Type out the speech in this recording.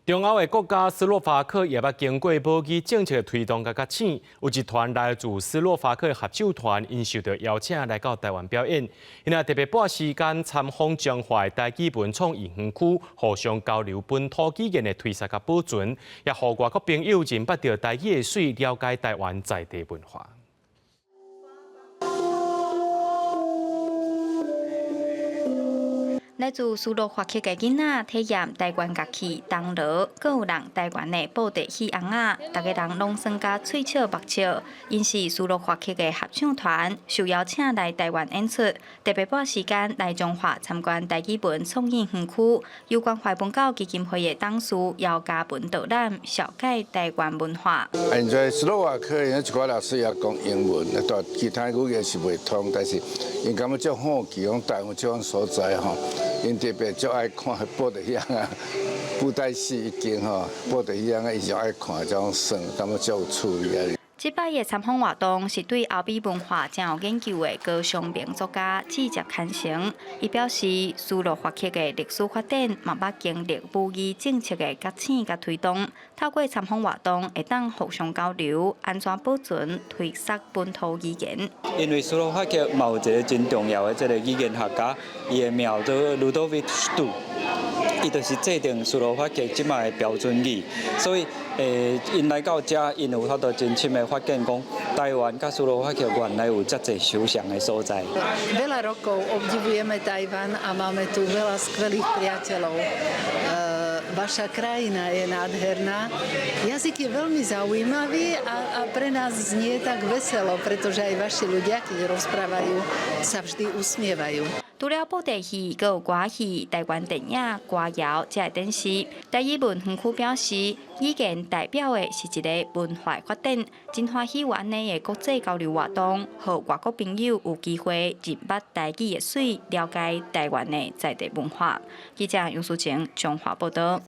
中歐的國家斯洛伐克也捌經過母語政策的推動佮覺醒，有一團來自斯洛伐克的合唱團，𪜶受著邀請來到台灣表演。𪜶也特別撥時間參訪彰化的台語文創藝園區，互相交流本土語言的推捒佮保存，也予外國朋友認捌著台語的媠，了解台灣在地文化。來自斯洛伐克的囡仔體驗台灣樂器銅鑼，閣有人台灣的布袋戲尪仔，逐家人攏耍甲喙笑目笑。𪜶是斯洛伐克的合唱團，受邀請來台灣演出，特別撥時間來彰化參觀台語文創意園區，由關懷文教基金會的董事姚嘉文導覽，紹介台灣文化。現在斯洛伐克𪜶一寡老師也講英文，但其他語言是袂通，但是𪜶感覺足好奇，講台灣這種所在吼。𪜶特別足愛看布袋戲啊，布袋戲已經吼，布袋戲啊，伊就愛看這種耍，感覺足有趣味啊。這擺的參訪活動是對歐美文化真有研究的高尚明作家志接牽成。伊表示，斯洛伐克的歷史發展嘛捌經歷母語政策的覺醒佮推動，透過參訪活動會當互相交流，按怎保存推捒本土語言。因為斯洛伐克嘛有一個真重要的這個語言學家，伊的名做 Ľudovít Štúr，伊就是制定斯洛伐克這擺的標準語，所以𪜶來到遮，𪜶有法度真深的發現，講台灣佮斯洛伐克原來有遮濟相像的所在。 Veľa rokov obdivujeme Tajvan a máme tu veľa skvelých priateľov. Vaša krajina je nádherná. Jazyk je veľmi zaujímavý a pre nás znie tak veselo, pretože aj vaši ľudia, keď rozprávajú, sa vždy usmievajú. 除了布袋戲，閣有歌戲、台灣電影、歌謠這個展示。台語文園區表示，語言代表的是一个文化發展，真歡喜有按呢的國際交流活動，予外國朋友有機會認捌台語的媠，了解台灣的在地文化。記者楊淑晴彰化報導。